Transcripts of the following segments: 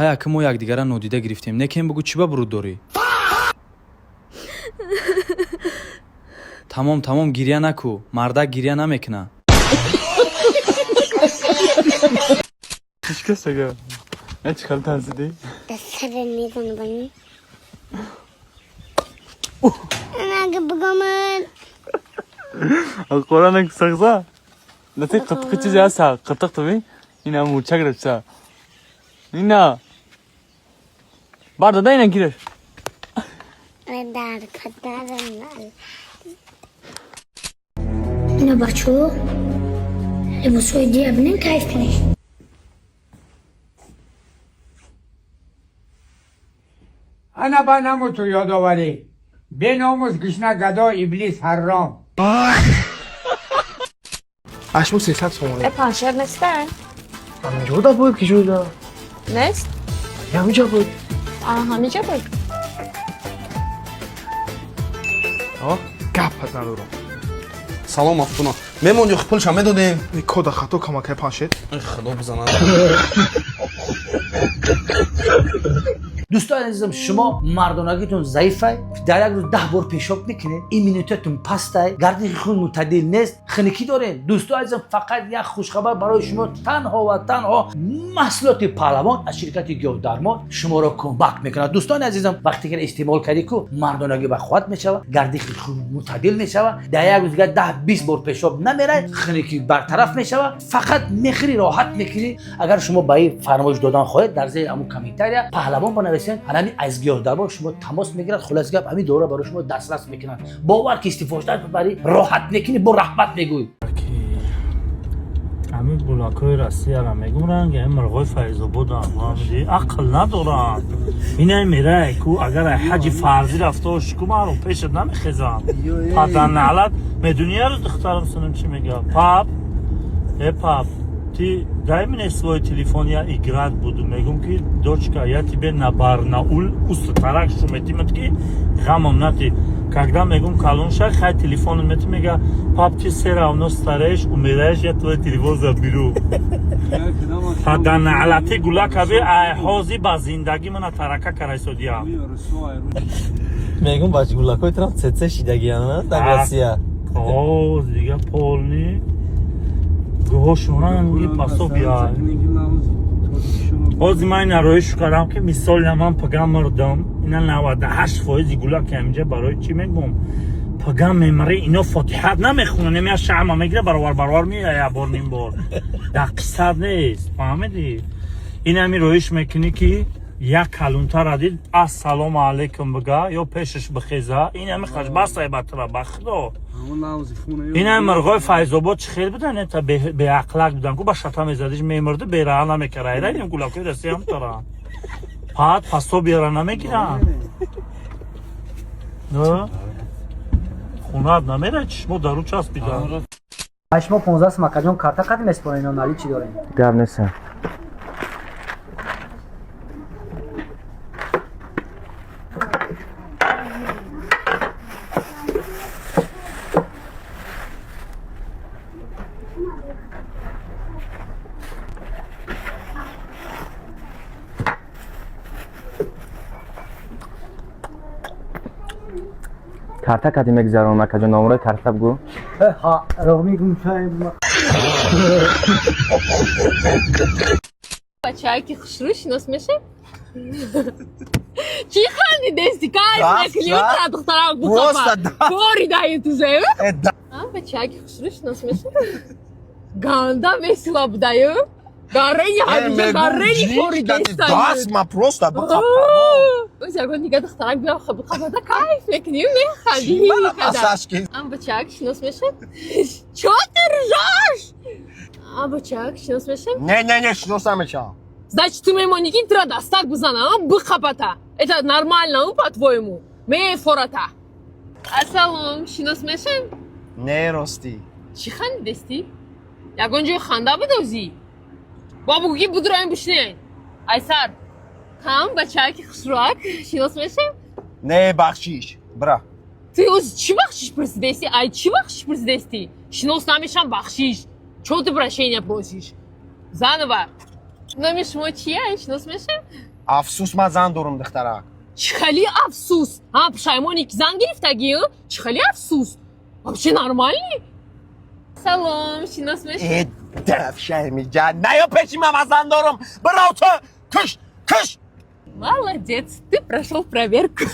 Хай, ака, мо якдигара нодида гирифтем. Некем, бугӯ, чӣ ба буруд дорӣ? Тамом, тамом, гирья наку, мардак гирья намекуна. Чичкасага. Не чӣ хел тарсидӣ? Саре мезанам. Ага, бугоман. Қуръан сағза. Нати қитқи чизе ҳаста, қитиқ туби? Ина мурча гирифта. Ина. Бар дада, ина гирифт. Дар кадарам. Ина, бачаҳо, либосҳои дия бинем, кайф кунед. انا با نمو تو یادآوری به ناموس گشنه گدا ابلیس حرام. Ашмо 300 сомонӣ. Э, паншер нестай? Ҳаминҷода буд, ки ҷода? Нест? Ҳаминҷа буд. А, ҳамиҷа буд. Гапат надорам. Салом, Мафтуна. Мемон ё пулша медодем? Кода хато камакай паншед. Худо бизанад. Дӯстони азизам, шумо мардонагитон заифай, дар як рӯз 10 бор пешоб мекунед, иммунитетун пастай, гардиши хун мӯътадил нест, хиникӣ доред. Дӯстони азизам, фақат як хушхабар барои шумо: танҳо ва танҳо маҳсулоти Паҳлавон аз ширкати Гиёҳдармон шуморо кӯмак мекунад. Дӯстони азизам, вақте ки истеъмол кардӣ ку, мардонагӣ ба қувват мешавад, гардиши хун мӯътадил мешавад, дар як рӯз дигар 10-20 бор пешоб намерад, хиникӣ бартараф мешавад, фақат мехӯрӣ, роҳат мекунӣ. Агар шумо ба ин фармоиш додан хоҳед, дар зери ҳамун комментария Паҳлавон банависед, ҳанами аз Гиёҳдармон шумо тамос мегирад. Хулос гап, ҳамин дора барои шумо дастрас мекунанд. Бовар ки, истифода барӣ, роҳат мекунӣ, бо раҳмат мегӯӣ. Ҳамин гулакҳои Россияра мегум, ранги ҳамин мирғои Файзободам, фаҳмидӣ? Ақл надоранд. Инай мерай ку, агар ай ҳаҷи фарзӣ рафта бошӣ ку, маро пешат намехезам. Паданалат, медуни, я рӯз духтарам сунам чӣ мега? Пап, э пап, ты дай мне свой телефон, я играть буду. Мегум ки, дочка, я тебе на Барнаул устатарак шуметимат ки ғамам нати. Когда, мегум, калон шай, хай, телефон мети. Мега: пап, ты все равно стареешь, умираешь, я твой телефон заберу. Паданалати гулакави, ай ҳози ба зиндагӣ мана тарака карайсодия. Мегум, бач гулакҳои трам цеце шидагиан дар Россия. Оз дига полни гӯҳошон ранги пасобия. Ҳозир ман ина роиш кардам ки, мисол, ман пага мурдам, ина 98 фоизи гулак ҳаминҷа. Барои чӣ мегум? Пага мемари, ино фотиҳат намехонанд, немия шаъма мегира, баровар баровар мея, як бор, ним бор дар қиссат нест, фаҳмидӣ? Ин ҳами роиш мекунӣ ки як калунтара дид, ассалому алайкум бига ё пешаш бихеза, ин ҳами хашбастай батра, ба худо. Ин ҳами мирғои Файзобод чӣ хел будан, та беақлак будан ку, ба шата мезадиш, мемурди, бераҳа намекара. Айра ин гулакҳои Россия ҳам таранд, паат пасобияра намегиранд, хунат намера, чишмо дару часпида. Шумо 15 сум, акаҷон, карта қадим меспорен ё нали чӣ дорем? Гап нестам. Карта кадим мегузаронам, акаҷон, номерои карта бигӯ. Ҳа, роғми гумшай. Бачаки хушрӯ шинос мешавед? Чӣ хандидести? Кайф мекунӣ, духтарам буқафа. Кори даи ту зев? Бачаки хушрӯ шинос мешавед? Ганда весела будаю? Гарени ҳамиҷа гарени кори дестаю. Даст просто. Оз ягон дига духтарак биям, буқафада кайф мекунӣ, механдӣ. Ам бачак шинос мешавед? Чё ты ржёшь? А бачак шинос мешавед? Не, не, не, шинос намешавам. Значит, ту мемонӣ ки тира дастак бизанам, бихапата. Это нормально, по-твоему? Мефората. Ассалом, шинос мешавем? Не, ростӣ. Чӣ хандидестӣ? Ягон ҷои ханда будозӣ? Бо бугӯ ки будроем бишнен. Айсар, ҳам бачаки хушрӯак шинос мешавем? Не, бахшиш, бира. Ты оз чӣ бахшиш пурсидестӣ? Ай, чӣ бахшиш пурсидестӣ? Шинос намешам, бахшиш. Чё ты прощения просишь? Заново. Номи шумо чия? Шинос мешем? Афсӯс, ман зан дорум, духтарак. Чӣ хели афсӯс? Ҳа, пушаймоне ки зан гирифтагӣ? Чӣ хели афсӯс? Вообще нормальный? Салом, шинос мешем? Э, дафшаймиҷа, наё пеши ман, ман зан дорум, бирав ту, куш, куш. Молодец, ты прошел проверку.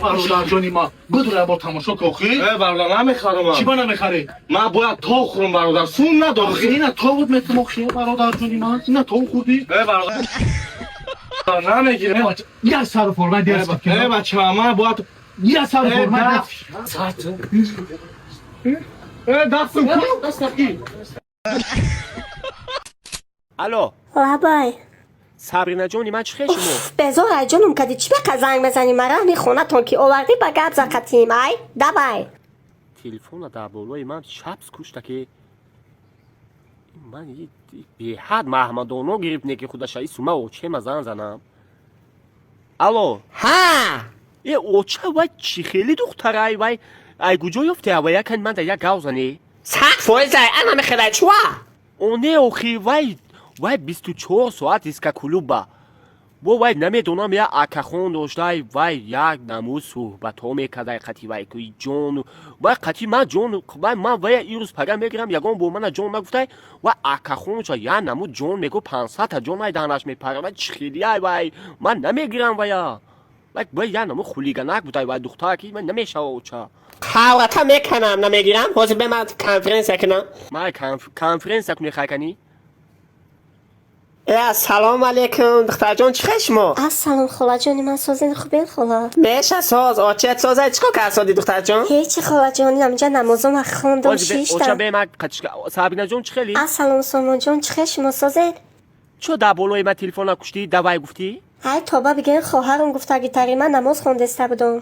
Бародарҷони ма, бидур, як бор тамошо ки охи. Э, бародар, намехарам. Чӣ ба намехарӣ? Ман бояд то хӯрам, бародар, сум надорам. Охи, ина то буд метам, охи, бародарҷони ман, ина то хӯрдӣ. Э, бародар, намегирам. Як сару форма. Э, бача, ман бояд як сару форма. Э, дастам ку, дастам ки. Алло. Лабай. Сабринаҷони ман, чӣ хел шумо? Безор, ай ҷонум, кади чӣ бақа занг мезанӣ? Мара ҳами хонатон ки овардӣ, ба гап зақатим, ай давай. Телефона дар болои ман шабс кушта, ки ман беҳад маҳмадоно гирифт, не ки худаша и сума очема зан занам. Алло. Ҳа. Э, оча, вай чӣ хели духтарай, вай ай куҷо ёфте? Вай якан ман да як гав занӣ. 100% ай, ана мехелай чуа. Оне, охи, вай 24 соат иска клуба бо вай, намедонам, як акахон доштай, вай як намуд суҳбатҳо мекардай қати вай ки ҷону вай қати ман ҷон, вай ман вая ирӯз пага мегирам, ягон бо мана ҷон нагуфтай, вай акахонча як намуд ҷон мего, 500-та ҷон ай даҳанаш мепара, вай чӣ хелиай, вай ман намегирам вая, вай як намуд хулиганак будай, вай духтар ки вай намешава, оча. Қаврата меканам, намегирам, ҳозир бе ман конференсия кунам. Ман конференсия куни, хайканӣ. Э, ассалому алейкум, духтарҷон, чӣ хел шумо? Ассалом, холаҷони ман, созин, хубен, хола? Меша, соз, очет созай, чӣ кор кардсоди, духтарҷон? Ҳечи, холаҷон, инамҷа намозома хондум. Оча. Шиштам. Бе ман Сабинаҷон, чӣ хели? Ассалом, сомонҷон, чӣ хел шумо, созед? Чо дар болои ман телефона куштӣ, давай гуфтӣ? Ай, тоба бигӯен, хоҳарам гуфтагитари, ман намоз хондеста будум.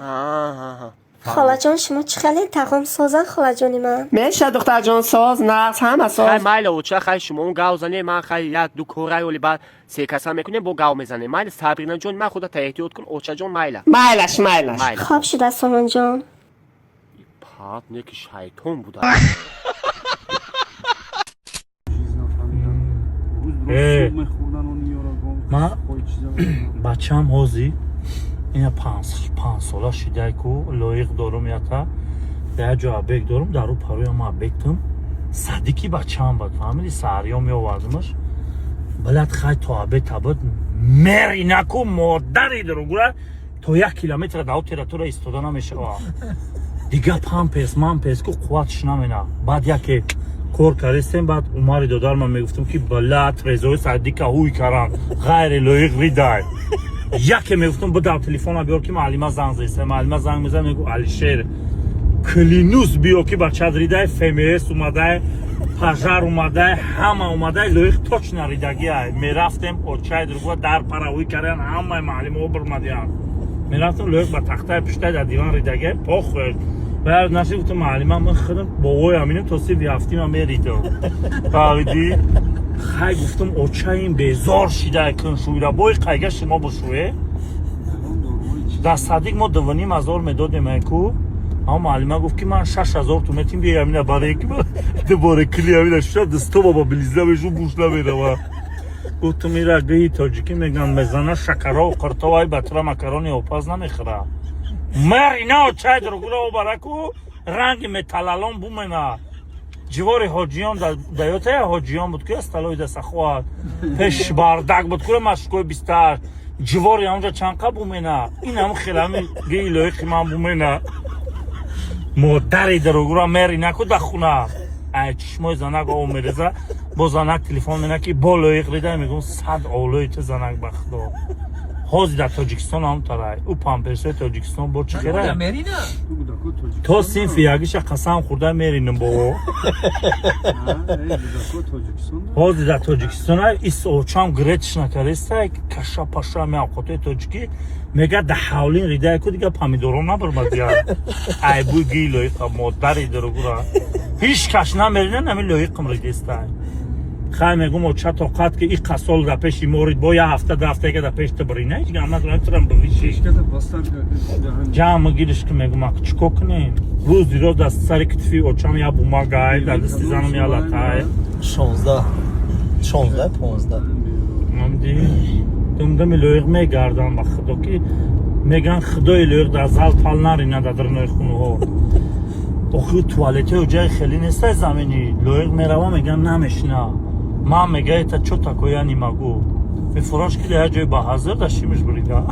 Холаҷон, шумо чӣ хеле, тағом созан, холаҷони ман? Меша, духтарҷон, соз, нағз, ҳама соз. Хай, майла, оча, хай, шумо он гав зане, ман хай як ду корай оли баъд се каса мекунем, бо гав мезанем, майла, Сабринаҷон, ман худа та эҳтиёт кун, очаҷон, майла. Майлаш, майлаш. Хоб шуда, сомонҷон. Пат не ки шайтон буда. Э, ман бачаам ҳозир ина 5 сола шидай ку, лоиқ дорум, ята дар як ҷо абек дорум, дар ӯ пароям абектам садики бачаам бад, фаҳмиди, саҳарё меовардимаш, балад, хай, то абед табад мери наку, модари дуругура, то 1 километра дар территория истода намешава, дига пампес мампес ку қувватш намена. Баъд яке кор кардистем, баъд умари додарман мегуфтам, ки балад резои садика ҳуй каран, ғайри лоиқ ридай. Яке мегуфтам, бидав телефона биёр, ки маълима занг зеста, маълима занг мезан, мегу: «Алишер, клинус, биё, ки бачат ридай, ФМС омадай, пожар омадай, ҳама омадай, лоиқ точно ридагиай». Мерафтем, очай другва дар паравӯй кардан, ҳамаи маълимаҳо бирмадиянд, мерафтем, лоиқ ба тахтаи пуштай дар диван ридагиай, похуй. Баъд наши гуфтам: «Маълима, ман худам бовои аминам, то синфи ҳафтима меридам, фаҳмидӣ?» Хай, гуфтам, очаим безор шидай, кун шӯира бой қайга шумо бошӯе. Дар садик мо 2500 медодем, айку, аммо маълима гуфт, ки ман 6000 ту метим, биёй амина барои ки дубора кили амина шуша дасто баба билизда бешу буш намерава. Гуфтам, ира гӯи тоҷикӣ меган, мезана шакаро қиртовай, батра макарони опаз намехӯра. Мар ина очай дуругура обараку ранги металлалон бумена. Ҷивори ҳоҷиён даётая ҳоҷиён буд, ки столои дастахоат пеш бардак буд, кура машкои 28 ҷивори ҳамҷа чанқа бумена, ин ҳам хелами гии лоиқи ман бумена. Модари дуругура, мери наку да хуна, ай чишмои занак об мереза, бо занак телефон мена, ки бо лоиқ рида. Мегӯм: «Сад олои ту, занак, ба худо, ҳозир дар Тоҷикистон ҳам тарай, ӯ памперсои Тоҷикистон бо чӣ хера?» То синфи ягиша қасам хӯрда меринам бо. Ҳозир дар Тоҷикистон ис очам гретш накардеста, каша паша меавқотои тоҷикӣ мега, да ҳавлин ридай ку, дига помидоро набармадия, айбӯи гии лоиқа. Модари дуругура, ҳеҷ каш намерина, нами лоиқам ридестай. Хай, мегум, оча, тоқат ки, и қасол дар пеши морид, бо як ҳафта, ду ҳафта дар пеш ту бирӣ, на ҳеҷ гап надорам, турам бивиши ҷамъ гириш ки, мегум, ак чӣ кор кунем? Рӯзи роз дар сари китфи очам як бумагай, дар дасти занам як латай. 16, 16, 15. Амди думдами лоиқ мегардам, ба худо ки меган, худои лоиқ дар зал пал нарина, дар дарунои хунуҳо. Охи, туалетҳои ҷои хеле нестай, замини лоиқ мерава, меган, намешина. Ман мега, это чё такое, я не могу. Мефураш ки як ҷои ба ҳазир да шимиш бурида.